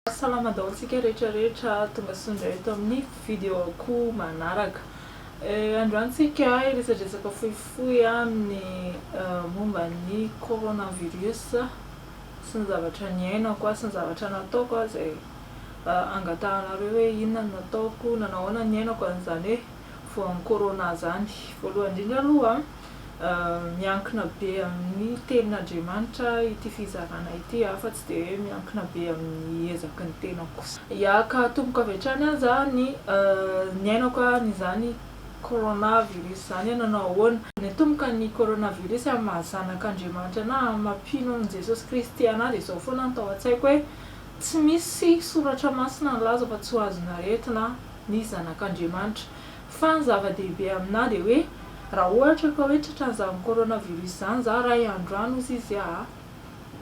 Salama daholo tsika rehetra rehetra, tonga soa indray eto amin'ny vidéo-ko manaraka. Androany tsika hiresadresaka fohifohy amin'ny momba ny coronavirus sy ny zavatra niainako sy ny zavatra nataoko izay angatahanareo hoe inona no nataoko, nanao ahoana ny niainako an'izany hoe voan'ny corona izany. Voalohany indrindra aloha, miankina be amin'ny tenin'Andriamanitra ity fizarana ity fa tsy dia hoe miankina be amin'ny ezaky ny tenako kosa. Ya, ka atomboka avy hatrany aza ny niainako an'izany coronavirus izany hoe nanao ahoana. Niatomboka ny coronavirus amin'ny maha zanak'Andriamanitra anah, amin'ny maha mpino an'i Jesosy Kristy anah dia izao foana no tao an-tsaiko hoe tsy misy soratra masina nilaza fa tsy ho azon'aretina ny zanak'Andriamanitra. Fa ny zava-dehibe aminah dia hoe raha ohatra ka hoe tratran'izany coronavirus izany za ray andro any ozy izy aa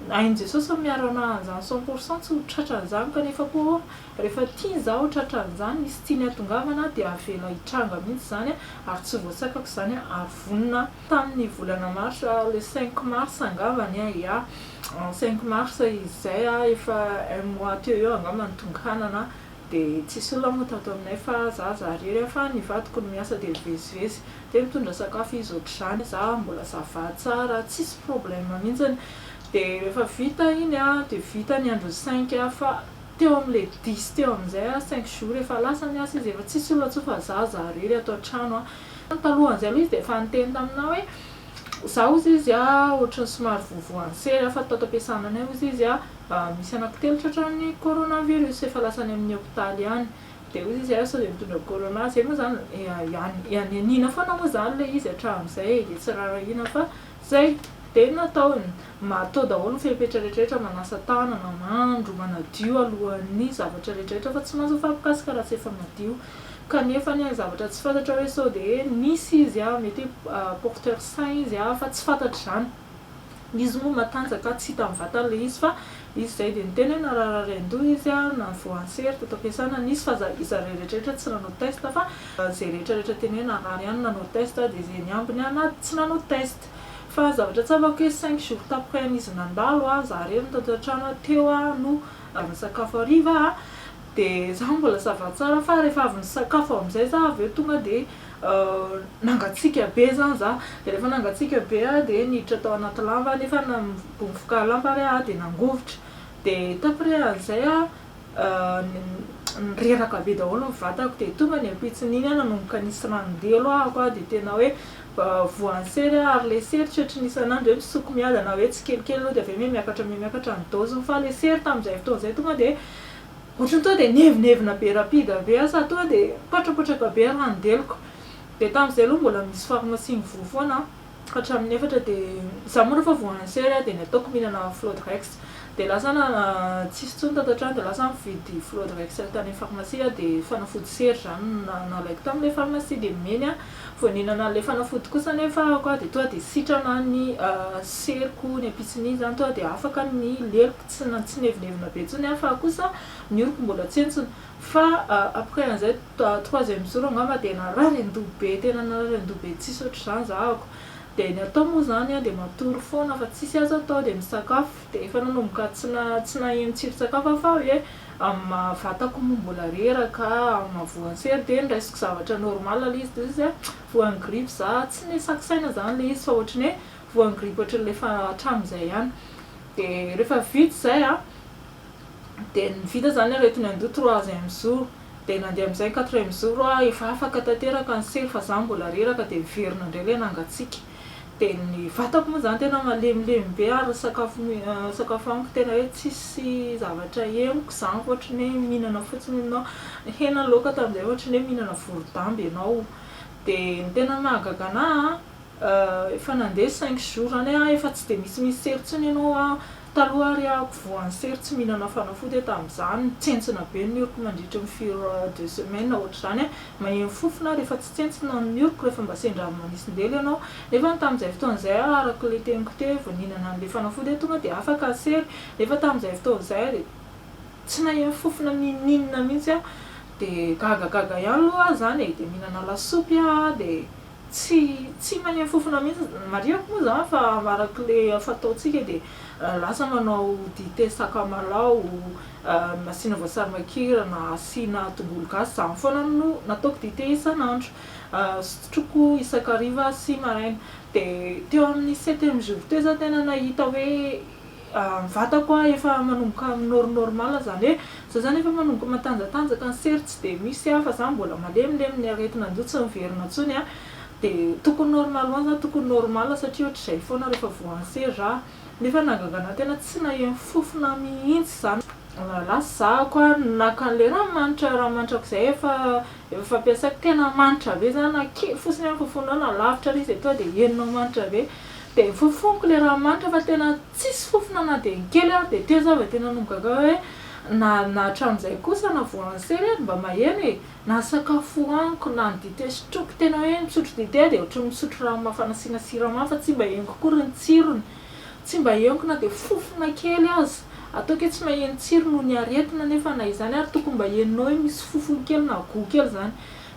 hain'i Jesosy ny miaro anah an'izany 100% tsy ho tratran'izany kanefa koa rehefa tiany za ho tratran'izany misy tiany hatongavana dia avela hitranga mihitsy izany ary tsy voasakako izany ary vonona tamin'ny volana mars le 5 mars angambany a ya 5 mars izay a efa un mois teo eo angamba ny tonga hanana. Dia tsisy olona moa tato aminay fa za za irery aho fa ny vadiko no miasa dia mivezivezy dia mitondra sakafo izy ohatr'izany, za mbola ça va tsara tsisy problème mihitsiny. Dia rehefa vita iny an, dia vita ny andron'ny 5 fa teo amin'ilay 10 teo amin'izay an, 5 jours efa lasa niasa izy, efa tsisy olona intsony fa za za irery ato an-trano an. Talohan'izay aloha izy dia efa niteny taminah hoe za hozy izy an ohatran'ny somary voavoan'ny sery fa tato am-piasana anay hozy izy an misy anankitelo tratran'ny coronavirus efa lasa any amin'ny hopitaly any. Dia hoy izy sao dia mitondra corona, zay moa zany ianianiana foana moa zany ilay izy hatramin'izay e, dia tsy rarahiana fa zay. Dia nataony, atao daholo ny fepetra rehetra rehetra, manasa tanana, mandro, manadio alohan'ny zavatra rehetra rehetra fa tsy maintsy mifampikasika raha tsy efa madio. Kanefa anie ny zavatra tsy fantatra hoe sao dia nisy izy mety hoe porteur sain izy fa tsy fantatra izany. Izy moa matanjaka tsy hita amin'ny vatany ilay izy fa izy izay dia niteny hoe nararary an-doha izy na voan-sery teto am-piasana nisy fa zareo rehetra rehetra tsy nanao test fa izay rehetra rehetra teny hoe narary ihany nanao test dia izay niambiny na tsy nanao test. Fa zavatra tsapako hoe 5 jours après an'izy nandalo za irery no tato an-trano teo aho no nisakafo hariva dia za mbola ça va tsara fa rehefa avy nisakafo amin'izay za avy eo tonga dia nangatsiaka be zany za. Dia rehefa nangatsiaka be aho dia niditra tao anaty lamba nefa mivoka lamba ary aho dia nangovitra. Dia après an'izay aho nireraka be daholo ny vatako dia tonga ny ampitson'iny aho nanomboka nisy ranon-delo ahako dia tena hoe voan'ny sery aho ary ilay sery tsy ohatry ny isan'andro hoe misoko miadana hoe tsikelikely aloha dia avy eo mihamiakatra mihamiakatra ny dose-ny fa ilay sery tamin'izay fotoana izay tonga dia ohatran'ny tonga dia nievonevona be rapide be aho sady tonga dia mipotrapotraka be ranon-deloko. Dia tamin'izay aloha mbola misy pharmacie mivoha foana hatramin'ny 4 dia za moa rehefa voan'ny sery dia ny ataoko mihinana Flodrex. Dia lasa tsisy intsony tato an-trano dia lasa nividy Flodrex tany amin'ny pharmacie dia fanafody sery izany no nalaiko tamin'ilay pharmacie dia nomeny aho. Vao nihinana an'ilay fanafody kosa anefa aho dia tonga dia sitrana ny seriko ny ampitson'iny izany tonga dia afaka ny leloko tsy nievonevona be intsony aho fa kosa ny oroko mbola tsentsina. Fa après an'izay troisième jour angamba dia narary an-doha be, tena narary an-doha be tsisy ohatr'izany zahako. Dia ny atao moa izany dia matory foana fa tsisy azo atao dia misakafo. Dia efa nanomboka tsy tsy naheno tsiron-tsakafo aho fa hoe amin'ny maha vatako moa mbola reraka, amin'ny maha voan'ny sery dia noraisiko zavatra normal ilay izy dia hoy izy hoe voan'ny grippe za, tsy nisako saina izany ilay izy fa ohatran'ny hoe voan'ny grippe ohatran'ilay efa hatramin'izay ihany. Dia rehefa vita izay an, dia vita izany aretina an-doha troisième jour, dia nandeha amin'izay quatrième jour aho efa afaka tanteraka ny sery fa za mbola reraka dia niverina indray ilay nangatsiaka. Dia ny vatako moa izany tena malemilemy be ary ny sakafo sakafo amiko tena hoe tsisy zavatra henoko izany fa ohatran'ny hoe mihinana fotsiny ianao, hena laoka tamin'izay ohatran'ny hoe mihinana vorodamba ianao. Dia ny tena nahagaga anà an, efa nandeha 5 jours izany aho efa tsy dia misimisy sery intsony ianao an, taloha ary aho voan'ny sery tsy mihinana fanafody aho tamin'izany, tsentsina be ny oroko mandritry ny firy 2 semaines ohatr'izany an, maheno fofona aho rehefa tsy tsentsina ny oroko rehefa mba sendra avy manisin-delo ianao, nefa tamin'izay fotoana izay aho araka ilay teniko teo vao nihinana an'ilay fanafody aho tonga dia afaka ny sery, nefa tamin'izay fotoana izay aho dia tsy naheno fofona n'inon'inona mihitsy aho, dia gagagaga ihany aloha aho izany e, dia mihinana lasopy aho dia. Tsy tsy maneno fofona mihitsy, marihako moa izany fa araka ilay fataontsika dia lasa manao dite sakamalaho asiana voasary makirana, asiana tongolo gasy, izany foana no nataoko dite isan'andro, sotroiko isan-kariva sy maraina. Dia teo amin'ny septième jour teo za tena nahita hoe ny vatako efa manomboka mi-nor-normal, izany hoe za zany efa manomboka matanjatanjaka, ny sery tsy dia misy fa za mbola malemilemy, ny aretina an-doha tsy miverina intsony an, dia tokony normalement za tokony normal satria ohatr'izay foana rehefa voan'ny sery za, nefa nahagaga anah tena tsy naheno fofona mihitsy zany. Lasa zahako an, naka an'ilay ranomanitra, ranomanitra izay efa efa fampiasako, tena manitra be zany na kely fotsiny ary fofonao na lavitra ary izy dia tonga dia henonao manitra be, dia fofoniko ilay ranomanitra fa tena tsisy fofona na dia ny kely ary, dia teo za vao tena nanomboka hoe na na hatramin'izay kosa na voan'ny sery ary mba maheno e, na sakafo hohaniko na ny dite sotroiko, tena hoe misotro dite aho dia ohatran'ny misotro rano mafana asiana siramamy fa tsy mba henoko akory ny tsirony. Tsy mba henoko na dia fofona kely aza. Ataoko hoe tsy maheno tsiro noho ny aretina nefa na izany ary tokony mba henonao hoe misy fofony kely na gout kely izany.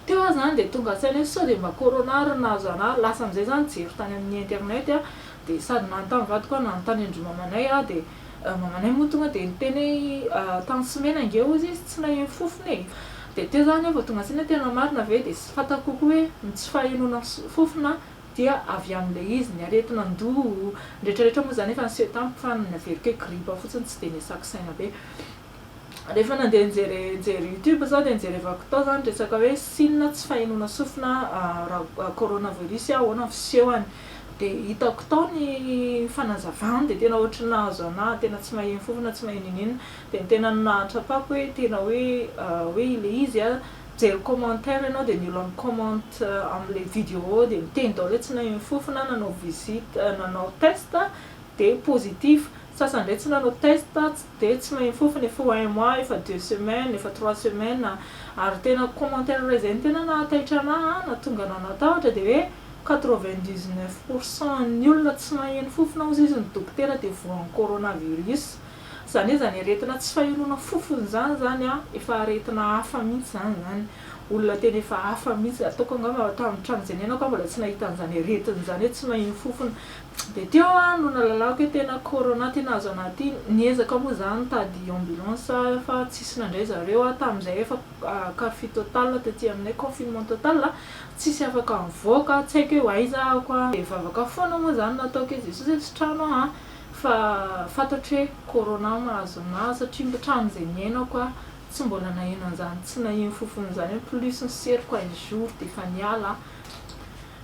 Teo aho izany dia tonga an-tsaina hoe sao dia mba corona ary no nahazo anah. Lasa amin'izay izany nijery tany amin'ny internet aho dia sady nanontany vadiko aho nanontany an-dry mamanay aho dia mamanay moa tonga dia niteny hoe tany Simena ange hozy izy tsy naheno fofona e. Dia teo izany aho vao tonga an-tsaina hoe tena marina ve dia fantako kokoa hoe ny tsy fahenoana fofona dia avy amin'ilay izy, ny aretin'andoha, ny rehetra rehetra moa izany efa niseho tamiko fa naveriko hoe gripa fotsiny tsy dia niasako saina be. Rehefa nandeha nijery nijery youtube za dia nijerevako tao izany resaka hoe signe tsy fahenoana sofina raha coronavirus ahoana ny fisehony dia hitako tao ny fanazavany dia tena ohatry ny nahazo anah tena tsy maheno fofona tsy maheno inoninona dia ny tena nahatrapako hoe tena hoe hoe ilay izy a Mijery commentaire ianao dia ny olona mi-commente amin'ilay vidéo dia miteny daholo hoe tsy naheno fofona, nanao visite, nanao test dia positif, sasany indray tsy nanao test dia tsy maheno fofona efa ho un mois, efa deux semaines, efa trois semaines, ary tena commentaire iray izay no tena nahataitra anah, nahatonga anah natahotra dia hoe 99% ny olona tsy maheno fofona hozy izy ny dokotera dia voan'ny coronavirus. Izany hoe izany aretina tsy fahenoana fofona izany izany an, efa aretina hafa mihitsy izany izany. Olona tena efa hafa mihitsy, ataoko angamba tamin'ny hatramin'izay niainako aho mbola tsy nahita an'izany aretina izany hoe tsy maheno fofona. Dia teo aho no nahalalako hoe tena corona ty nahazo anah ty, niezaka moa za nitady ambulance fa tsisy nandray zareo aho, tamin'izay efa curfew total taty aminay, confinement total, tsisy afaka nivoaka, tsy haiko hoe ho aiza ahako an, dia vavaka foana moa izany nataoko hoe Jesosy e sitrano aho an. Fa fantatro hoe corona mahazo anah satria mba hatramin'izay niainako aho tsy mbola naheno an'izany tsy naheno fofona izany en plus ny seriko un jour dia efa niala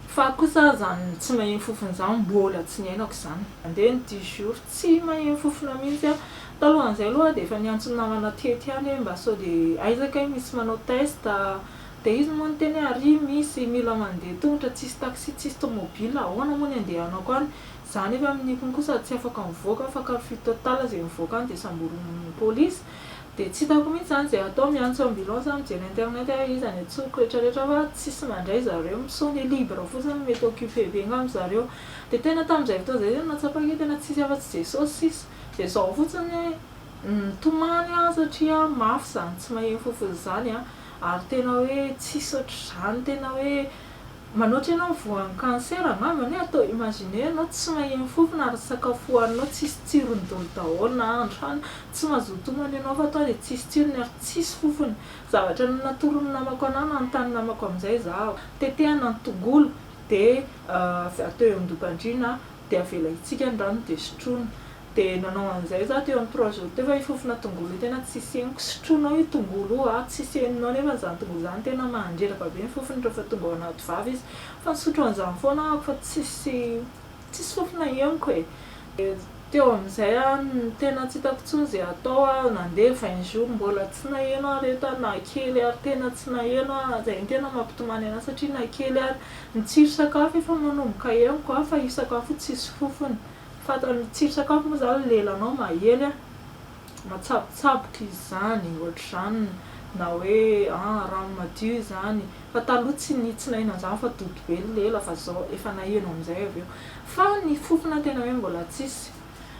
fa kosa izany tsy maheno fofona izany mbola tsy niainako izany. Nandeha ny dix jours tsy maheno fofona mihitsy aho, talohan'izay aloha aho dia efa niantso ny namana teto ihany hoe mba sao dia aiza kay misy manao test dia izy moa niteny hoe ary misy mila mandeha tongotra tsisy taxi tsisy tomobile ahoana moa ny andehanako any Za nefa amin'iny koa sady tsy afaka mivoaka fa curfew total zay mivoaka any dia samborin'ny polisy dia tsy hitako mihitsy zany zay atao miantso ambulance aho mijery internet aho iza ny antsoiko rehetra rehetra fa tsisy mandray zareo mi-sonner libre fotsiny mety occupé be angamba zareo dia tena tamin'izay fotoana izay zany nahatsapako hoe tena tsisy afa-tsy Jesosy sisa dia zao fotsiny hoe nitomany aho satria mafy izany tsy maheno fofona izany an ary tena hoe tsisy ohatr'izany tena hoe Manoatra ianao voan'ny cancer angamba ny atao imaginer ianao tsy maheno fofona ary ny sakafo hohaninao tsisy tsirony dolo daholo na andro hany tsy mazoto homana ianao fa atao dia tsisy tsirony ary tsisy fofony zavatra natoron'ny namako anah nanontany namako amin'izay zaho tetehana ny tongolo dia atao eo an-doham-pandriana dia avela hitsika ny rano dia sotroina Dia nanao an'izay za teo amin'ny trois jours teo fa io fofona tongolo io tena tsisy henoko, sotroinao io tongolo io a, tsisy henonao nefa izany tongolo izany tena mandreraka be ny fofony rehefa tonga ao anaty vava izy, fa nisotro an'izany foana aho fa tsisy tsisy fofona henoko e. Dia teo amin'izay aho tena tsy hitako intsony izay atao aho, nandeha vingt jours mbola tsy naheno aho reto a, na kely ary tena tsy naheno aho, izay no tena mampitomany anahy satria na kely ary ny tsiro sakafo efa manomboka henoko a, fa io sakafo io tsisy fofony. Fantany tsiro sakafo moa zany lelanao mahely a, matsabotsaboka izy zany ohatr'izany na hoe an rano madio izany fa taloha tsy ny tsy naheno an'izany fa dodo be ny lela fa zao efa naheno amin'izay avy eo fa ny fofona tena hoe mbola tsisy.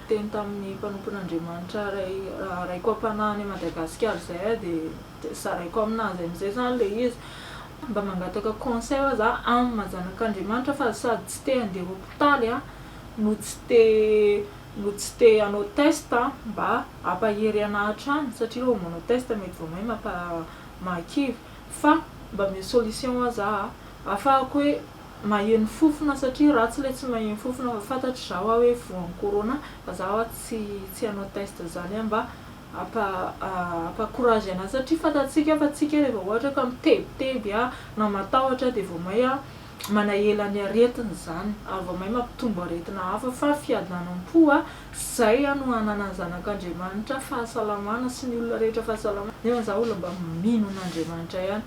Niteny tamin'ny mpanompon'Andriamanitra ray raiko am-panahy any Madagasikara izay aho dia zaraiko aminazy amin'izay izany ilay izy. Mba mangataka conseil hoa za amin'ny maha zanak'Andriamanitra fa sady tsy te handeha hopitaly a no tsy te no tsy te hanao test mba hampahery anah hatrany satria vao manao test mety vao may mampa mahakivy fa mba omeo solution hoa za a ahafahako hoe maheno fofona satria ratsy le tsy maheno fofona fa fantatry za hoa hoe voan'ny corona fa za hoa tsy tsy hanao test zany aho mba Hampa hampa courage anazy satria fantatsika fa tsika rehefa ohatra ka mitebiteby a na matahotra dia vao may a manahela ny aretina izany ary vao may mampitombo aretina hafa fa fiadanam-po a zay a no hananan'ny zanak'Andriamanitra fahasalamana sy ny olona rehetra fahasalamana nefa za olona mba mino an'Andriamanitra ihany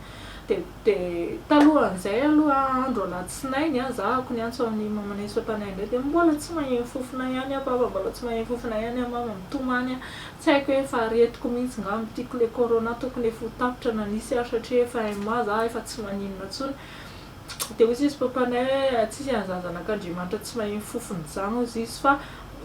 Dia dia talohan'izay aloha andro alatsinainy a, za ako niantso an'i mamanay sy papanay indray dia mbola tsy maheno fofona ihany aho papa, mbola tsy maheno fofona ihany aho mama, mitomany aho, tsy haiko hoe efa aretiko mihitsy ngamba ity ko le corona tokony efa ho tapitra na nisy ary satria efa un mois za efa tsy maninona intsony, dia hoy izy papanay hoe tsisy an'izany zanak'Andriamanitra tsy maheno fofona izany hozy izy fa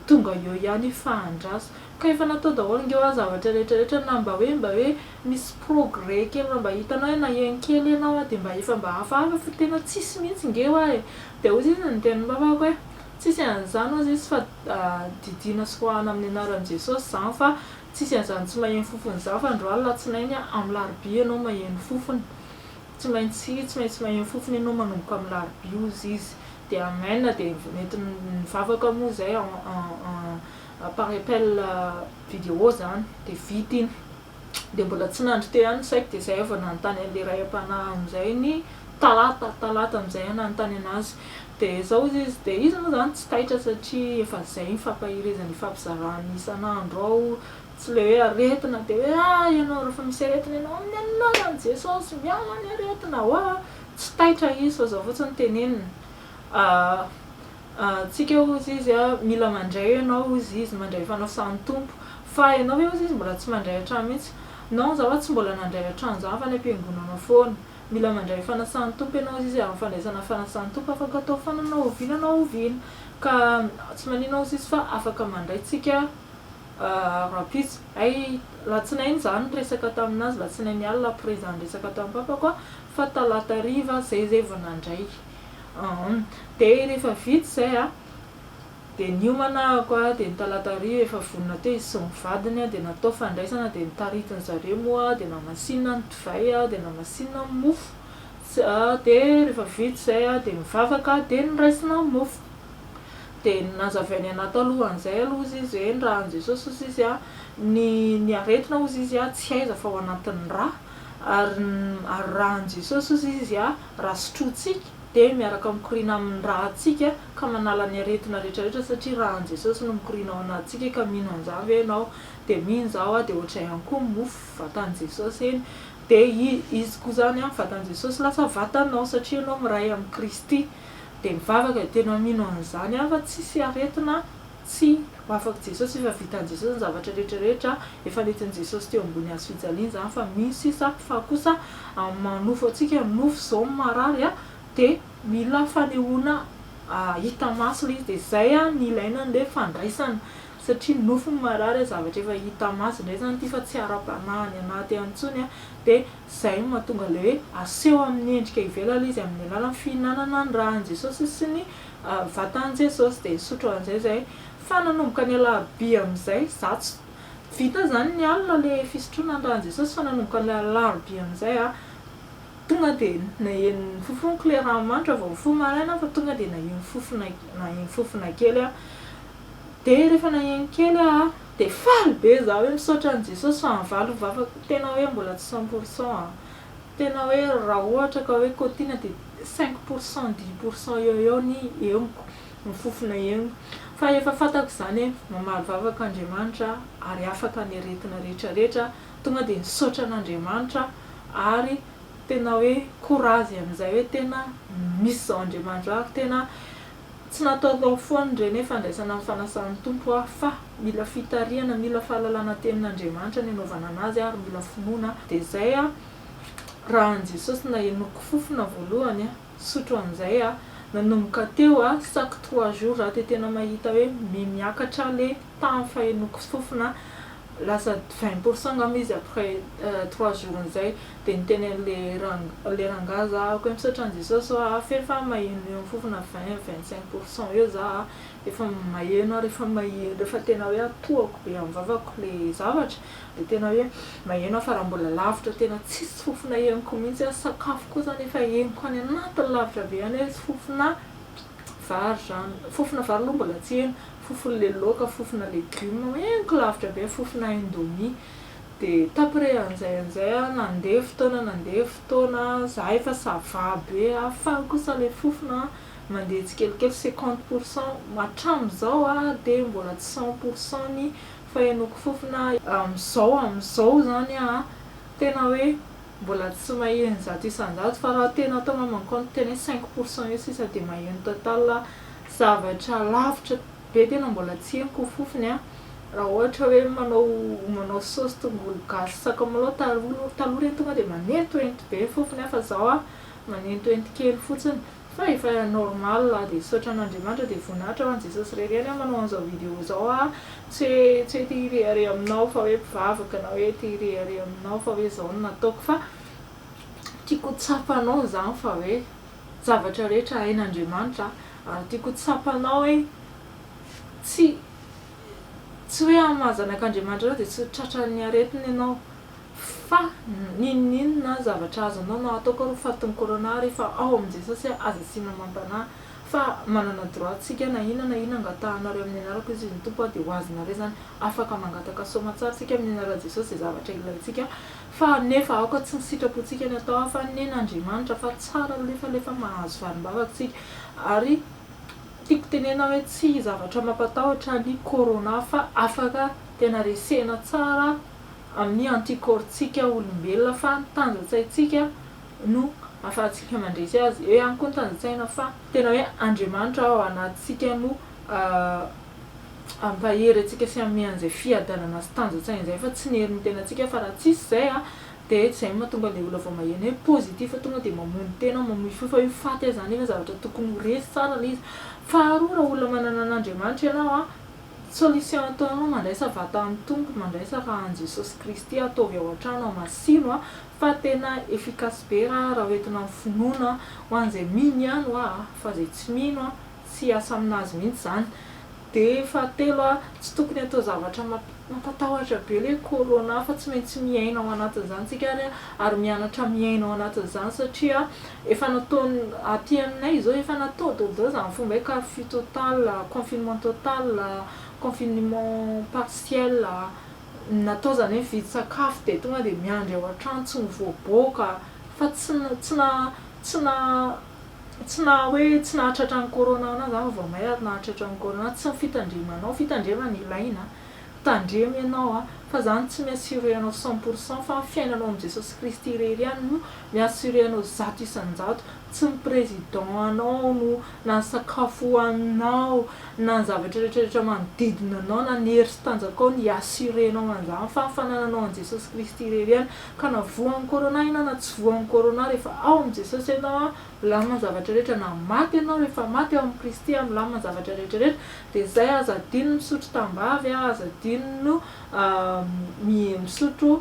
tonga eo ihany io fa andraso. Ka efa natao daholo nge hoa zavatra rehetra rehetra na mba hoe mba hoe misy progrès kely raha mba hitanao hoe naheno kely ianao a de mba efa mba hafahafa fa tena tsisy mihitsy nge hoa e! De hozy izy niteny papako hoe tsisy an'izany hozy izy fa didiana sy roahana amin'ny anaran'i Jesosy zany fa tsisy an'izany tsy maheno fofona izany fa androany latsinainy a amin'ny larobia ianao maheno fofona tsy maintsy tsy maintsy maheno fofona ianao manomboka amin'ny larobia hozy izy de amen de nentiny nivavaka moa zay en en par appel vidéo zany de vita iny de mbola tsy nandry teo ihany ny saiko de zay aho vao nanontany an'le ray am-panahy amizay ny talata talata amizay aho nanontany anazy de zao ozy izy de izy moa zany tsy taitra satria efa zay ny fampaherezana ifampizarana isan'andro ao tsy le hoe aretina de hoe ah ianao rehefa misy aretina ianao amin'ny anaran'i Jesosy miala ny aretina oa tsy taitra izy fa zao fotsiny teneniny Tsika hozy izy a, mila mandray ianao hozy izy, mandray fanasan'ny Tompo. Fa ianao ve hozy izy mbola tsy mandray hatrany mihitsy? Non, za hoa tsy mbola nandray hatrany zany fa any am-piangonana foana. Mila mandray fanasan'ny Tompo ianao hozy izy ary ny fandraisana fanasan'ny Tompo afaka atao foana na oviana na oviana. Ka tsy maninona hozy izy fa afaka mandray tsika rahampitso. Hay latsinainy za niresaka tamin'azy, latsinainy alina après za niresaka tamin'i papako a, fa talata hariva zay zay vao nandray. Aon. Dia rehefa vita izay a, dia niomana ahako a, dia ny talata hariva efa vonona teo izy sy ny vadiny a, dia natao fandraisana, dia notaritin zareo moa, dia namasinina ny divay a, dia namasinina ny mofo, dia rehefa vita izay a, dia nivavaka, dia noraisina ny mofo. Dia nazavainy anah talohan'izay aloha hozy izy hoe ny rà an'i Jesosy hozy izy a, ny ny aretina hozy izy a, tsy aiza fa ao anatin'ny rà, ary ary rà an'i Jesosy hozy izy a, Raha sotrointsika dia miaraka mikoriana amin'ny rà-ntsika ka manala ny aretina rehetra rehetra satria rà an'i Jesosy no mikoriana ao anatintsika ka mino an'izany ve ianao? Dia mino izaho aho dia ohatr'izay ihany koa ny mofo vatan'i Jesosy eny dia izy koa izany an vatan'i Jesosy lasa vatanao satria ianao miray amin'i Kristy dia mivavaka dia tena mino an'izany aho fa tsisy aretina Tsy ho afak'i Jesosy, efa vitan'i Jesosy ny zavatra rehetra rehetra, efa nentin'i Jesosy teo ambony hazo fijaliana izany fa mino sisa fa kosa amin'ny maha nofo antsika, ny nofo izao no marary a, dia mila fanehoana hita maso ilay izy, dia izay no ilaina an'ilay fandraisana satria ny nofo no marary a, zavatra efa hita maso indray izany ity fa tsy ara-panahy any anaty any intsony a, dia izay no mahatonga ilay hoe aseho amin'ny endrika ivelany ilay izy amin'ny alalan'ny fihinanana ny ràn'i Jesosy sy ny Vatan'i Jesosy dia nisotro an'izay izahay fa nanomboka ny alarobia amin'izay za tsy vita zany ny alina le fisotroana ny ran'i Jesosy fa nanomboka ny alarobia amin'izay aho tonga dia naheno ny fofoniko le ranomanitra vao mifoha maraina aho fa tonga dia naheno fofona naheno fofona kely aho dia rehefa naheno kely aho dia faly be za hoe misaotra an'i Jesosy fa nivaly ny vavako tena hoe mbola tsy cent pour cent aho Tena hoe raha ohatra ka hoe kaotiana dia cinq pour cent, dix pour cent eo ho eo ny henoko, ny fofona henoko. Fa efa fantako izany hoe mamaly vavaka Andriamanitra ary afaka ny aretina rehetra rehetra, tonga dia nisaotra an'Andriamanitra ary tena hoe courage amin'izay hoe tena misy izao Andriamanitra izao ary tena Tsy nataotao foana ireny hoe fandraisana ny fanasan'ny Tompo aho fa mila fitarihana, mila fahalalana tenin'Andriamanitra ny anaovana anazy ary mila finoana. Dia izay aho, raha an'i Jesosy nahenoako fofona voalohany, sotro an'izay aho, nanomboka teo aho, chaque trois jours aho dia tena mahita hoe mihamiakatra le tahan'ny fahenoako fofona. Lasa 20% angamba izy après 3 jours an'izay. Dia niteny an'le rang le rangahy za hoe misaotra an'i Jesosy hoa f'efa maheno eo amin'ny fofona 20, 25% eo za efa maheno aho rehefa maheno rehefa tena hoe atohako be amin'ny vavako le zavatra dia tena hoe maheno aho fa raha mbola lavitra tena tsisy fofona henoko mihitsy aho sakafo koa zany efa henoko any anatiny lavitra be any hoe fofona vary zany fofona vary aloha mbola tsy heno fofon'le laoka fofona legioma henoko lavitra be fofona indomie dia taprès an'izay an'izay aho nandeha fotoana nandeha fotoana za efa ça va be aho fa kosa le fofona mandeha tsikelikely 50% hatramin'izao a dia mbola tsy 100% ny fahenoako fofona amin'izao amin'izao zany a tena hoe mbola tsy maheno 100% fa raha tena atao maman compte tena hoe 5% eo sisa dia maheno total zavatra lavitra be tena mbola tsy henoko fofony a raha ohatra hoe manao manao saosy tongolo gasy sakamalaho taloha taloha reny tonga dia manentoento be fofony a fa zao a manentoento kely fotsiny fa efa normal dia misaotra an'Andriamanitra dia voninahitra ho an'i Jesosy irery ihany aho manao an'izao vidéo zao a tsy hoe tsy hoe te hirehareha aminao fa hoe mpivavaka na hoe te hirehareha aminao fa hoe zao no nataoko fa tiako tsapanao zany fa hoe zavatra rehetra hain'Andriamanitra ary tiako tsapanao hoe tsy tsy hoe amin'ny maha zanak'Andriamanitra anao dia tsy tratran'ny aretina ianao fa n'inon'inona zavatra azonao na ataoko ary ho fatin'ny corona rehefa ao amin'i Jesosy aza asiana mampanahy fa manana droit tsika na inona na inona angatahanareo amin'ny anarako izy ny Tompo dia ho azonareo zany afaka mangataka soamantsara tsika amin'ny anaran'i Jesosy izay zavatra ilaintsika fa nefa aoka tsy ny sitrapontsika ny atao fa nen'Andriamanitra fa tsara lefalefa mahazo valim-bavaka tsika ary tiako tenena hoe tsy zavatra mampatahotra ny corona fa afaka tena resena tsara amin'ny anticorps-tsika olombelona fa ny tanjatsaintsika no ahafahantsika mandresy azy eo ihany koa ny tanjatsaina fa tena hoe Andriamanitra ao anatintsika no ampahery antsika sy hanome an'izay fiadanana sy tanjatsaina izay fa tsy ny herin'ny tenantsika fa raha tsisy izay a dia izay no mahatonga ilay olona vao maheno hoe positif tonga dia mamono tena mamoy fo fa io faty aza nefa zavatra tokony ho resy tsara ilay izy. Faharoa raha olona manana an'Andriamanitra ianao a solution ataonao mandraisa vatan'ny Tompo mandraisa raha an'i Jesosy Kristy ataovy ao an-trano hamasino a fa tena efficace be raha raha hoentina amin'ny finoana ho an'izay mino ihany hoa fa izay tsy mino a tsy hiasa aminazy mihitsy izany. Dia fahatelo a tsy tokony atao zavatra mampatahotra be ilay corona fa tsy maintsy miaina ao anatin'izany tsika ary ary mianatra miaina ao anatin'izany satria efa nataony aty aminay izao efa natao daholo daholo izany fomba hoe curfew total, confinement total, confinement partiel natao izany hoe mividy sakafo dia tonga dia miandry ao an-trano tsy mivoaboaka fa tsy tsy na tsy na tsy na hoe tsy nahatratra ny corona anao zany vao may ary nahatratra ny corona tsy ny fitandremanao fitandremana ilaina tandremo ianao a fa zany tsy mi-assurer anao 100% fa ny fiainanao amin'i Jesosy Kristy irery ihany no mi-assurer anao 100% tsy ny président anao no na ny sakafo hohaninao na ny zavatra rehetrarehetra manodidina anao na ny hery sy tanjakao no hi-assurer-nao an'izany fa ny fanananao an'i Jesosy Kristy irery ihany ka na voan'ny corona ianao na tsy voan'ny corona rehefa ao amin'i Jesosy ianao a milamina ny zavatra rehetra na maty ianao rehefa maty ao amin'i Kristy a milamina ny zavatra rehetrarehetra dia izay aza adino misotro tambavy a aza adino misotro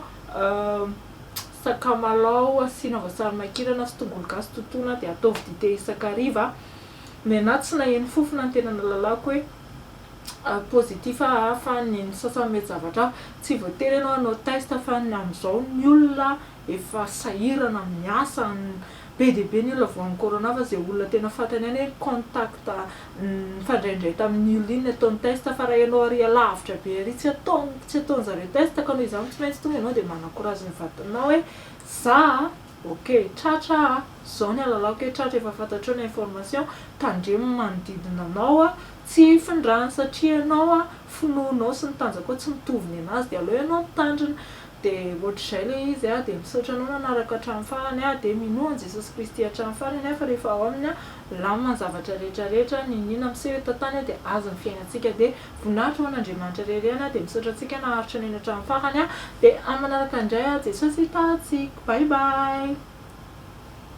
sakamalao asiana voasary makirana sy tongolo gasy totoina dia ataovy dite isan-kariva ny anahy tsy naheno fofona ny tena nalalako hoe positif fa ny sasany mety zavatra hafa tsy voatery ianao hanao test fa ny amin'izao ny olona efa sahirana amin'ny asa be dia be ny olona voan'ny corona fa izay olona tena fantany ihany hoe contact nifandraindray tamin'ny olona iny ataony test fa raha ianao ary lavitra be ary tsy ataony tsy ataon'zareo test ka noho izany tsy maintsy tonga ianao dia manakorazy ny vadinao hoe za ok tratra a zao ny alalako hoe tratra efa fantatrao ny information tandremo manodidina anao a tsy hifindrany satria ianao a finoanao sy ny tanjakao tsy mitovy ny anazy dia aleo ianao mitandrina dia ohatr'izay ilay izy a dia misaotra anao nanaraka hatramin'ny farany a dia minoa an'i Jesosy Kristy hatramin'ny farany a fa rehefa ao aminy a milamina ny zavatra rehetrarehetra n'inon'inona miseho eto an-tany a dia azy ny fiainantsika dia voninahitra ho an'Andriamanitra irery ihany a dia misaotra antsika naharitra nihaino hatramin'ny farany a dia amin'ny manaraka indray a Jesosy hitahy antsika bye bye.